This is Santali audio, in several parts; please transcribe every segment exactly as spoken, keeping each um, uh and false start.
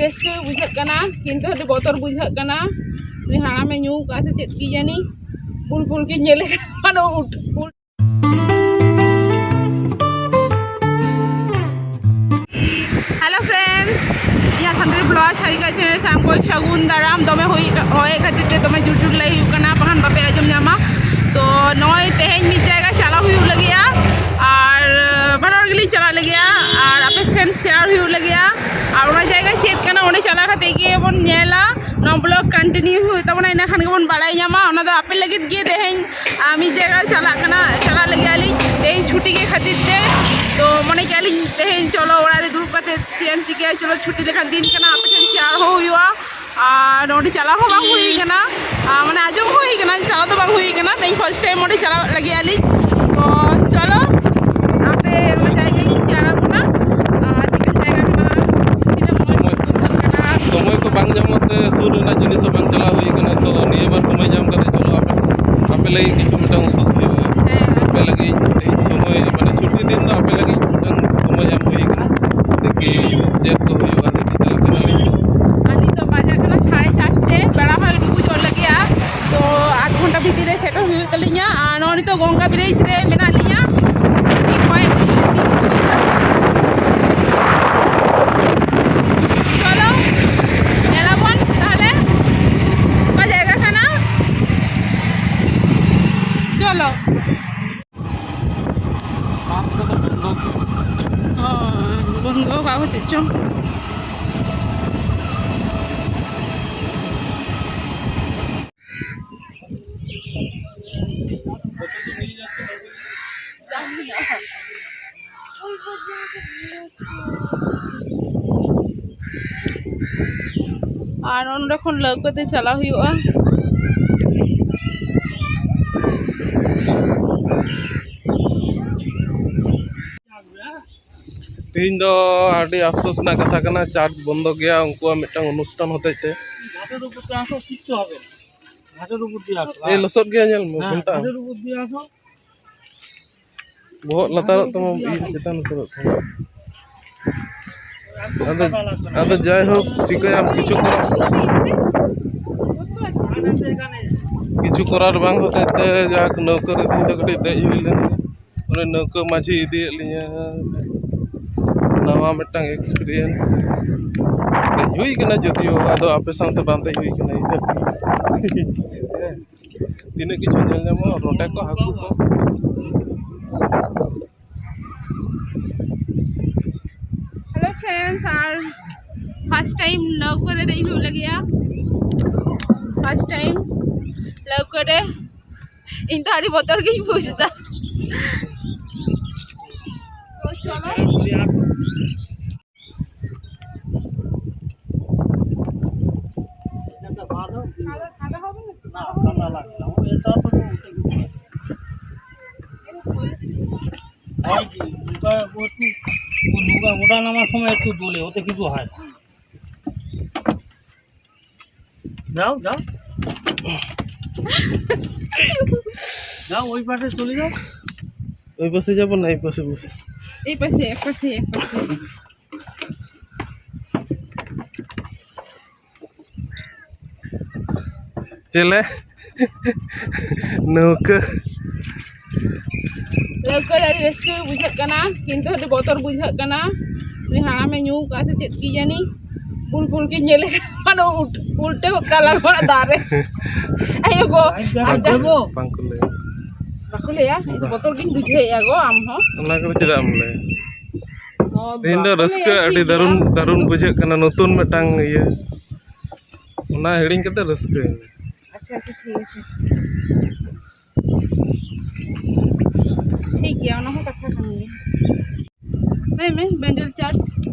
ᱨᱟᱹᱥᱠᱟᱹ ᱵᱩᱡᱷᱟᱹᱜ ᱠᱟᱱᱟ, ᱠᱤᱱᱛᱩ ᱟᱹᱰᱤ ᱵᱚᱛᱚᱨ ᱵᱩᱡᱷᱟᱹᱜ ᱠᱟᱱᱟ᱾ ᱩᱱᱤ ᱦᱟᱲᱟᱢᱮ ᱧᱩ ᱠᱟᱜᱼᱟ ᱥᱮ ᱪᱮᱫ ᱠᱤ ᱡᱟᱹᱱᱤ, ᱵᱩᱞ ᱵᱩᱞ ᱠᱤᱱ ᱧᱮᱞᱮ ᱠᱟᱱᱟ᱾ ᱩᱞ- Hello friends, ᱤᱧᱟᱹᱜ ᱥᱟᱱᱛᱟᱲᱤ vlog ᱥᱟᱹᱨᱤᱠᱟ ᱪᱮᱱᱮᱞ ᱥᱟᱱᱟᱢ ᱠᱚ ᱥᱟᱹᱜᱩᱱ ᱫᱟᱨᱟᱢ᱾ ᱫᱚᱢᱮ ᱦᱩᱭ ᱦᱚᱭᱮᱫ ᱠᱷᱟᱹᱛᱤᱨ ᱛᱮ ᱫᱚᱢᱮ ᱡᱳᱨ ᱡᱳᱨ ᱞᱟᱹᱭ ᱦᱩᱭᱩᱜ ᱠᱟᱱᱟ, ᱵᱟᱠᱷᱟᱱ ᱵᱟᱯᱮ ᱟᱸᱡᱚᱢ ᱧᱟᱢᱟ᱾ ᱛᱚ ᱱᱚᱜᱼᱚᱭ ᱛᱮᱦᱮᱧ ᱢᱤᱫ ᱡᱟᱭᱜᱟ ᱪᱟᱞᱟᱣ ᱦᱩᱭᱩᱜ ᱞᱟᱹᱜᱤᱫᱼᱟ, ᱟᱨ ᱵᱟᱱᱟ ᱦᱚᱲ ᱜᱮᱞᱤᱧ ᱪᱟᱞᱟᱜ ᱞᱟᱹᱜᱤᱫᱼᱟ, ᱟᱨ ᱟᱯᱮ ᱴᱷᱮᱱ share ᱦᱩᱭᱩᱜ ᱞᱟᱹᱜᱤᱫᱼᱟ᱾ ᱟᱨ ᱚᱱᱟ ᱡᱟᱭᱜᱟ ᱪᱮᱫ ᱠᱟᱱᱟ, ᱚᱸᱰᱮ ᱪᱟᱞᱟᱣ ᱠᱟᱛᱮ ᱜᱮᱵᱚᱱ ᱧᱮᱞᱟ᱾ ᱱᱚᱣᱟ vlog continue ᱦᱩᱭᱩᱜ ᱛᱟᱵᱚᱱᱟ, ᱤᱱᱟᱹ ᱠᱷᱟᱱ ᱜᱮᱵᱚᱱ ᱵᱟᱲᱟᱭ ᱧᱟᱢᱟ᱾ ᱚᱱᱟ ᱫᱚ ᱟᱯᱮ ᱞᱟᱹᱜᱤᱫ ᱜᱮ ᱛᱮᱦᱮᱧ ᱟᱨ ᱢᱤᱫ ᱡᱟᱭᱜᱟ ᱪᱟᱞᱟᱜ ᱠᱟᱱᱟ, ᱪᱟᱞᱟᱜ ᱞᱟᱹᱜᱤᱫ ᱟᱹᱞᱤᱧ ᱛᱮᱦᱮᱧ ᱪᱷᱩᱴᱤ ᱜᱮ ᱠᱷᱟᱹᱛᱤᱨ ᱛᱮ᱾ ᱛᱚ ᱢᱚᱱᱮ ᱠᱮᱜᱼᱟ ᱞᱤᱧ ᱛᱮᱦᱮᱧ ᱪᱚᱞᱚ ᱚᱲᱟᱜ ᱨᱮ ᱫᱩᱲᱩᱵ ᱠᱟᱛᱮ ᱪᱮᱫ ᱮᱢ ᱪᱤᱠᱟᱹᱭᱟ, ᱪᱚᱞᱚ ᱪᱷᱩᱴᱤ ᱞᱮᱠᱟᱱ ᱫᱤᱱ ᱠᱟᱱᱟ, ᱟᱯᱮ ᱴᱷᱮᱱ share ᱦᱚᱸ ᱦᱩᱭᱩᱜᱼᱟ᱾ ᱟᱨ ᱱᱚᱸᱰᱮ ᱪᱟᱞᱟᱣ ᱦᱚᱸ ᱵᱟᱝ ᱦᱩᱭ ᱠᱟᱱᱟ, ᱟᱨ ᱢᱟᱱᱮ ᱟᱸᱡᱚᱢ ᱦᱩᱭ ᱠᱟᱱᱟ, ᱪᱟᱞᱟᱣ ᱫᱚ ᱵᱟᱝ ᱦᱩᱭ ᱠᱟᱱᱟ᱾ ᱛᱮᱦᱮᱧ first time ᱚᱸᱰᱮ ᱪᱟᱞᱟᱜ ᱞᱟᱹᱜᱤᱫ ᱟᱹᱞᱤᱧ᱾ ᱛᱚ ᱪᱚᱞᱚ ᱟᱯᱮ ᱚᱱᱟ ᱡᱟᱭᱜᱟ ᱤᱧ share ᱟᱵᱚᱱᱟ, ᱟᱨ ᱪᱮᱫ ᱞᱮᱠᱟᱱ ᱡᱟᱭᱜᱟ ᱠᱟᱱᱟ, ᱛᱤᱱᱟᱹᱜ ᱢᱚᱡᱽ ᱥᱚᱢᱚᱭ ᱠᱚ ᱵᱩᱡᱷᱟᱹᱜ ᱠᱟᱱᱟ᱾ ᱥᱚᱢᱚᱭ ᱠᱚ ᱵᱟᱝ ᱧᱟᱢᱚᱜ ᱛᱮ ᱥᱩᱨ ᱨᱮᱱᱟᱜ ᱡᱤᱱᱤᱥ ᱦᱚᱸ ᱵᱟᱝ ᱪᱟᱞᱟᱣ ᱦᱩᱭ ᱠᱟᱱᱟ᱾ ᱛᱚ ᱱᱤᱭᱟᱹ ᱵᱟᱨ ᱥᱚᱢᱚᱭ ᱧᱟᱢ ᱠᱟᱛᱮ ᱪᱚᱞᱚ ᱟᱯᱮ, ᱟᱯᱮ ᱞᱟᱹᱜᱤᱫ ᱠᱤᱪᱷᱩ ᱢᱤᱫᱴᱟᱝ ᱩᱫᱩᱜ ᱦᱩᱭᱩᱜᱼᱟ᱾ ᱦᱮᱸ᱾ ᱟᱯᱮ ᱞᱟᱹᱜᱤᱫ ᱛᱮᱦᱮᱧ ᱥᱚᱢᱚᱭ, ᱢᱟᱱᱮ ᱪᱷᱩᱴᱤ ᱫᱤᱱ ᱫᱚ ᱟᱯᱮ ᱞᱟᱹᱜᱤᱫ ᱢᱤᱫᱴᱟᱝ ᱥᱚᱢᱚᱭ ᱮᱢ ᱦᱩᱭ ᱠᱟᱱᱟ᱾ ᱫᱮᱠᱷᱤ ᱪᱮᱫ ᱠᱚ ᱦᱩᱭᱩᱜᱼᱟ, ᱫᱮᱠᱷᱤ ᱪᱟᱞᱟᱜ ᱠᱟᱱᱟᱞᱤᱧ ᱛᱚ᱾ ᱟᱨ ᱱᱤᱛᱚᱜ ᱵᱟᱡᱟᱜ ᱠᱟᱱᱟ ᱥᱟᱲᱮ ᱪᱟᱨᱴᱮ, ᱵᱮᱲᱟ ᱦᱚᱸᱭ ᱰᱩᱵᱩᱡᱚᱜ ᱞᱟᱹᱜᱤᱫᱼᱟ᱾ ᱛᱚ ᱟᱫᱷ ᱜᱷᱚᱱᱴᱟ ᱵᱷᱤᱛᱤᱨ ᱨᱮ ᱥᱮᱴᱮᱨ ᱦᱩᱭᱩᱜ ᱛᱟᱹᱞᱤᱧᱟ᱾ ᱟᱨ ᱱᱚᱜᱼᱚᱭ ᱱᱤᱛᱚᱜ ᱜᱚᱝᱜᱟ bridge ᱨᱮ ᱢᱮᱱᱟᱜ ᱞᱤᱧᱟ᱾ ᱪᱚᱞᱚ ᱧᱮᱞᱟᱵᱚᱱ ᱛᱟᱦᱚᱞᱮ ᱚᱠᱟ ᱡᱟᱭᱜᱟ ᱠᱟᱱᱟ᱾ ᱪᱚᱞᱚ᱾ ᱵᱟᱸᱫᱷ ᱠᱚᱫᱚ ᱵᱚᱱᱫᱚ ᱜᱮᱭᱟ᱾ ᱚ, ᱵᱚᱱᱫᱚ ᱠᱟᱜ ᱠᱚ ᱪᱮᱫ ᱪᱚᱝ᱾ ᱟᱨ ᱱᱚᱸᱰᱮ ᱠᱷᱚᱱ ᱞᱟᱹᱣᱠᱟᱹ ᱛᱮ ᱪᱟᱞᱟᱣ ᱦᱩᱭᱩᱜᱼᱟ᱾ ᱛᱮᱦᱮᱧ ᱫᱚ ᱟᱹᱰᱤ ᱟᱯᱥᱳᱥ ᱨᱮᱱᱟᱜ ᱠᱟᱛᱷᱟ ᱠᱟᱱᱟ, church ᱵᱚᱱᱫᱚ ᱜᱮᱭᱟ ᱩᱱᱠᱩᱣᱟᱜ ᱢᱤᱫᱴᱟᱝ ᱚᱱᱩᱥᱴᱷᱟᱱ ᱦᱚᱛᱮᱡ ᱛᱮ᱾ ঘাটের উপর দিয়ে আসো, কিচ্ছু হবে না। ঘাটের উপর দিয়ে আসো। এই ᱞᱚᱥᱚᱫ ᱜᱮᱭᱟ, ᱧᱮᱞ ᱢᱮ, ᱦᱮᱸ, ᱜᱷᱚᱱᱴᱟ᱾ ঘাটের উপর দিয়ে আসো। ᱵᱚᱦᱚᱜ ᱞᱟᱛᱟᱨᱚᱜ ᱛᱟᱢᱟ, ᱤᱭᱟᱹ ᱪᱮᱛᱟᱱ ᱩᱛᱟᱹᱨᱚᱜ ᱛᱟᱢᱟ᱾ ᱟᱫᱚ, ᱟᱫᱚ ᱡᱟᱭᱦᱳᱠ, ᱪᱤᱠᱟᱹᱭᱟᱢ, ᱠᱤᱪᱷᱩ ᱠᱚᱨᱟᱣ, ᱠᱤᱪᱷᱩ ᱠᱚᱨᱟᱣ ᱵᱟᱝ ᱦᱚᱛᱮᱡ ᱛᱮ ᱡᱟᱦᱟᱸ ᱱᱟᱹᱣᱠᱟᱹ ᱨᱮ ᱛᱮᱦᱮᱧ ᱫᱚ ᱠᱟᱹᱴᱤᱡ ᱫᱮᱡ ᱦᱩᱭ ᱞᱮᱱ ᱜᱮ᱾ ᱩᱱᱤ ᱱᱟᱹᱣᱠᱟᱹ ᱢᱟᱹᱡᱷᱤ ᱤᱫᱤᱭᱮᱫ ᱞᱤᱧᱟᱹ᱾ ᱱᱟᱣᱟ ᱢᱤᱫᱴᱟᱝ experience᱾ ᱫᱮᱡ ᱦᱩᱭ ᱠᱟᱱᱟ ᱡᱚᱫᱤᱭᱳ, ᱟᱫᱚ ᱟᱯᱮ ᱥᱟᱶᱛᱮ ᱵᱟᱝ ᱫᱮᱡ ᱦᱩᱭ ᱠᱟᱱᱟ ᱤᱧ ᱫᱚ᱾ ᱛᱤᱱᱟᱹᱜ ᱠᱤᱪᱷᱩ ᱧᱮᱞ ᱧᱟᱢᱚᱜᱼᱟ, ᱨᱚᱴᱮ ᱠᱚ, ᱦᱟᱹᱠᱩ ᱠᱚ᱾ Hello friends, ᱟᱨ first time ᱞᱟᱹᱣᱠᱟᱹ ᱨᱮ ᱫᱮᱡ ᱦᱩᱭᱩᱜ ᱞᱟᱹᱜᱤᱫᱼᱟ᱾ First time ᱞᱟᱹᱣᱠᱟᱹ ᱨᱮ᱾ ᱤᱧ ᱫᱚ ᱟᱹᱰᱤ ᱵᱚᱛᱚᱨ ᱜᱤᱧ ᱵᱩᱡᱽ ᱮᱫᱟ᱾ ᱛᱚ ᱪᱚᱞᱚ᱾ ᱦᱳᱭ, ᱱᱚᱝᱠᱟ ᱵᱚ ᱮᱠᱴᱩ, ᱱᱚᱝᱠᱟ ᱜᱚᱰᱟ ᱱᱟᱢᱟ সময় একটু দোলে, ওতে কিছু হয় না। যাও, যাও। যাও, ওই পাশে চলে যাও। ওই পাশে যাবো না, এই পাশে বসে। এই পাশে, এক পাশে, এক পাশে। ᱪᱮᱞᱮ ᱱᱟᱹᱣᱠᱟᱹ᱾ ᱞᱟᱹᱣᱠᱟᱹ ᱨᱮ ᱟᱹᱰᱤ ᱨᱟᱹᱥᱠᱟᱹ ᱵᱩᱡᱷᱟᱹᱜ ᱠᱟᱱᱟ, ᱠᱤᱱᱛᱩ ᱟᱹᱰᱤ ᱵᱚᱛᱚᱨ ᱵᱩᱡᱷᱟᱹᱜ ᱠᱟᱱᱟ᱾ ᱩᱱᱤ ᱦᱟᱲᱟᱢᱮ ᱧᱩ ᱠᱟᱜᱼᱟ ᱥᱮ ᱪᱮᱫ ᱠᱤ ᱡᱟᱹᱱᱤ, ᱵᱩᱞ ᱵᱩᱞ ᱜᱤᱧ ᱧᱮᱞᱮ ᱠᱟᱱᱟ, ᱩᱞ-, ᱩᱞᱴᱟᱹ ᱜᱚᱫ ᱠᱟᱜ ᱞᱟᱝ ᱚᱱᱟ ᱫᱟᱜ ᱨᱮ᱾ ᱟᱭᱳ ᱜᱚ, ᱵᱟᱝ, ᱟᱨ ᱡᱟ-, ᱵᱟᱝ ᱠᱚ ᱞᱟᱹᱭᱟ᱾ ᱵᱟᱠᱚ ᱞᱟᱹᱭᱟ, ᱤᱧ ᱵᱟᱝ᱾ ᱵᱚᱛᱚᱨ ᱜᱤᱧ ᱵᱩᱡᱷᱟᱹᱣᱮᱫᱼᱟ ᱜᱚ, ᱟᱢ ᱦᱚᱸ᱾ ᱚᱱᱟ ᱠᱚᱫᱚ ᱪᱮᱫᱟᱜ ᱮᱢ ᱞᱟᱹᱭᱟ? ᱚ, ᱛᱮᱦᱮᱧ ᱫᱚ ᱵᱟᱠᱚ ᱨᱟᱹᱥᱠᱟᱹ ᱞᱟᱹᱭᱟ, ᱟᱹᱰᱤ ᱴᱷᱤᱠ ᱫᱟᱨᱩᱱ, ᱜᱮᱭᱟ᱾ ᱫᱟᱨᱩᱱ ᱵᱩᱡᱷᱟᱹᱜ ᱠᱟᱱᱟ, ᱱᱚᱛᱩᱱ ᱢᱤᱫᱴᱟᱝ ᱤᱭᱟᱹ, ᱚᱱᱟ ᱦᱤᱲᱤᱧ ᱠᱟᱛᱮ ᱨᱟᱹᱥᱠᱟᱹᱭ ᱢᱮ᱾ ᱟᱪᱪᱷᱟ, ᱟᱪᱪᱷᱟ, ᱴᱷᱤᱠ ᱟᱪᱷᱮ᱾ ᱴᱷᱤᱠ ᱜᱮᱭᱟ, ᱚᱱᱟ ᱦᱚᱸ ᱠᱟᱛᱷᱟ ᱠᱟᱱ ᱜᱮᱭᱟ᱾ ᱢᱮ, ᱢᱮ, ᱵᱮᱱᱰᱮᱞ ᱪᱟᱨᱡᱽ᱾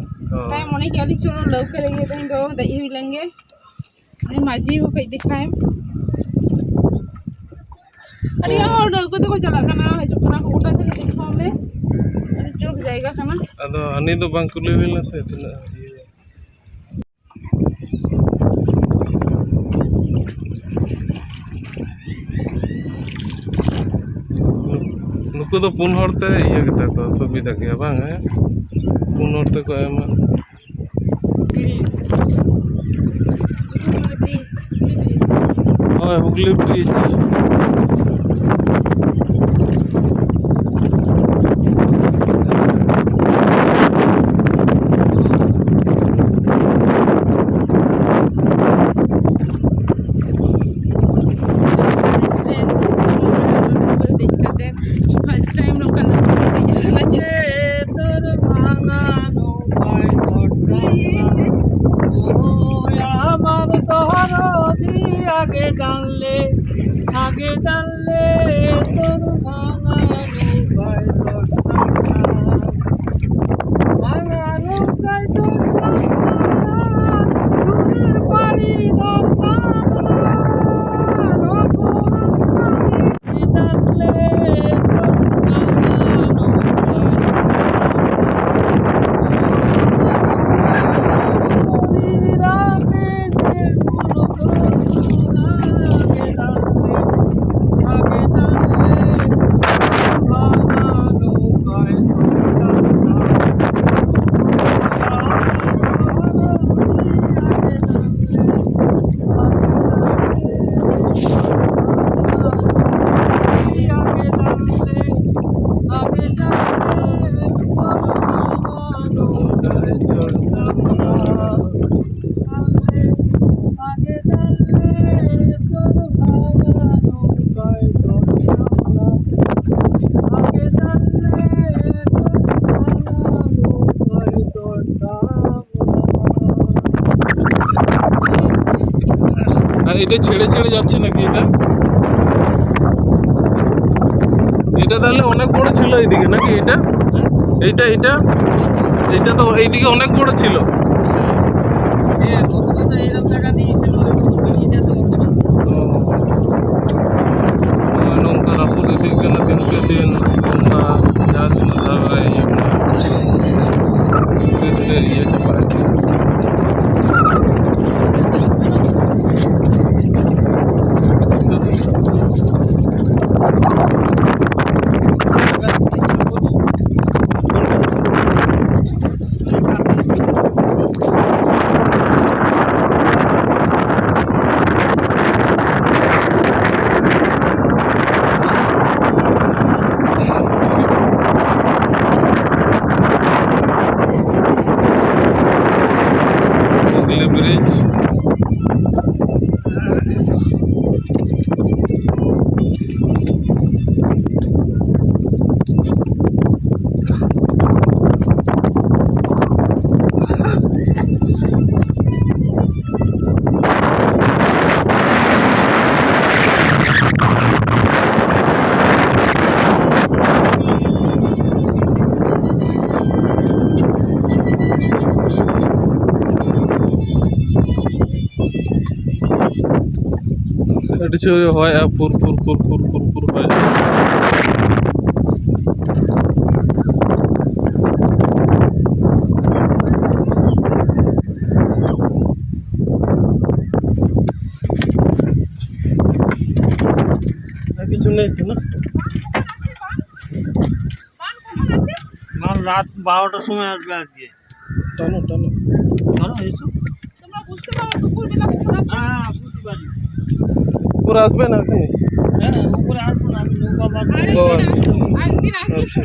ᱦᱳᱭ᱾ ᱛᱟᱭ ᱢᱚᱱᱮ ᱠᱮᱜᱼᱟ ᱞᱤᱧ, ᱪᱚᱞᱚ, ᱞᱟᱹᱣᱠᱟᱹ ᱨᱮᱜᱮ ᱛᱮᱦᱮᱧ ᱫᱚ ᱫᱮᱡ ᱦᱩᱭ ᱞᱮᱱ ᱜᱮ᱾ ᱩᱱᱤ ᱢᱟᱹᱡᱷᱤ ᱦᱚᱸ ᱠᱟᱹᱡ ᱫᱮᱠᱷᱟᱭᱮᱢ᱾ ᱟᱹᱰᱤ ᱜᱟᱱ ᱦᱚᱲ ᱞᱟᱹᱣᱠᱟᱹ ᱛᱮᱠᱚ ᱪᱟᱞᱟᱜ ᱠᱟᱱᱟ, ᱦᱤᱡᱩᱜ ᱠᱟᱱᱟ ᱠᱚ, ᱜᱚᱴᱟ ᱛᱮᱜᱮ ᱫᱮᱠᱷᱟᱣ ᱢᱮ᱾ ᱟᱹᱰᱤ ᱪᱚᱨᱚᱠ ᱡᱟᱭᱜᱟ ᱠᱟᱱᱟ᱾ ᱟᱫᱚ ᱦᱟᱹᱱᱤ ᱫᱚ ᱵᱟᱝ ᱠᱩᱞᱤ ᱦᱩᱭ ᱞᱮᱱᱟ ᱥᱮ, ᱛᱤᱱᱟᱹᱜ ᱤᱭᱟᱹ᱾ ᱱᱩᱠᱩ ᱫᱚ ᱯᱩᱱ ᱦᱚᱲ ᱛᱮ ᱤᱭᱟᱹ ᱠᱟᱛᱮ ᱠᱚ ᱥᱩᱵᱤᱫᱷᱟ ᱜᱮᱭᱟ, ᱵᱟᱝ ᱦᱮᱸ? ᱯᱩᱱ ᱦᱚᱲ ᱛᱮᱠᱚ ᱮᱢᱟ᱾ ᱦᱳᱭ, ᱦᱩᱜᱽᱞᱤ ᱵᱨᱤᱡᱽ᱾ First time ᱱᱚᱝᱠᱟᱱ ᱞᱟᱹᱣᱠᱟᱹ ᱨᱮ ᱫᱮᱡᱚᱜ ᱠᱟᱱᱟ, ᱪᱮᱫ? ᱛᱚᱨ ᱵᱷᱟᱝᱟ ᱱᱚᱝᱠᱟᱭ ᱜᱚᱴᱟ᱾ ᱳᱭ ᱟᱢᱟᱨ ᱫᱚᱨᱚᱫᱤ ᱟᱜᱮ ᱫᱟᱱᱞᱮ, ᱟᱜᱮ ᱫᱟᱱᱞᱮ, ᱛᱚᱨ ᱵᱷᱟᱝᱟ ᱱᱚᱝᱠᱟᱭ ᱜᱚᱴᱟ᱾ ᱵᱷᱟᱝᱟ ᱱᱚᱝᱠᱟᱭ ᱜᱚᱴᱟ᱾ ᱫᱩᱞᱟᱹᱲ ᱯᱟᱹᱲᱤ ᱫᱚᱨᱠᱟᱨ᱾ আর এটা ছেড়ে ছেড়ে যাচ্ছে নাকি এটা? এটা তাহলে অনেক বড় ছিল এইদিকে নাকি? এটা, এইটা, এটা, এটা তো এইদিকে অনেক বড় ছিল। ও। ᱱᱚᱝᱠᱟ ᱨᱟᱹᱯᱩᱫ ᱤᱫᱤᱜ ᱠᱟᱱᱟ ᱫᱤᱱᱠᱮ ᱫᱤᱱ, ᱚᱱᱟ ᱡᱟᱦᱟᱸ ᱛᱤᱱᱟᱹᱜ ᱫᱷᱟᱨᱟ ᱤᱭᱟᱹ ᱠᱟᱱᱟ, ᱫᱷᱤᱨᱮ ᱫᱷᱤᱨᱮ ᱤᱭᱟᱹ ᱪᱟᱵᱟᱜᱼᱟ᱾ ᱟᱹᱰᱤ ᱡᱳᱨ ᱦᱚᱭᱮᱜᱼᱟ, ᱯᱩᱨ ᱯᱩᱨ ᱯᱩᱨ ᱯᱩᱨ ᱯᱩᱨ ᱯᱩᱨ ᱦᱚᱭᱮᱜᱼᱟ᱾ ᱟᱨ ᱠᱤᱪᱷᱩ ᱞᱟᱹᱭ ᱛᱮᱱᱟᱜ? ᱢᱟᱞ ᱨᱟᱛ ᱵᱟᱨᱚᱴᱟ ᱥᱚᱢᱚᱭ ᱟᱥᱵᱮ ᱟᱡᱠᱮ। টানো, টানো। ধরো, এসো। তোমরা বুঝতে পারো দুপুরবেলা কখন আসবে? হ্যাঁ, হ্যাঁ, বুঝতে পারি। উপরে আসবে না এখানে? হ্যাঁ, উপরে আসবো না, আমি নৌকা বার আরে, ও, না, আচ্ছা। একদিন আসবে। আচ্ছা।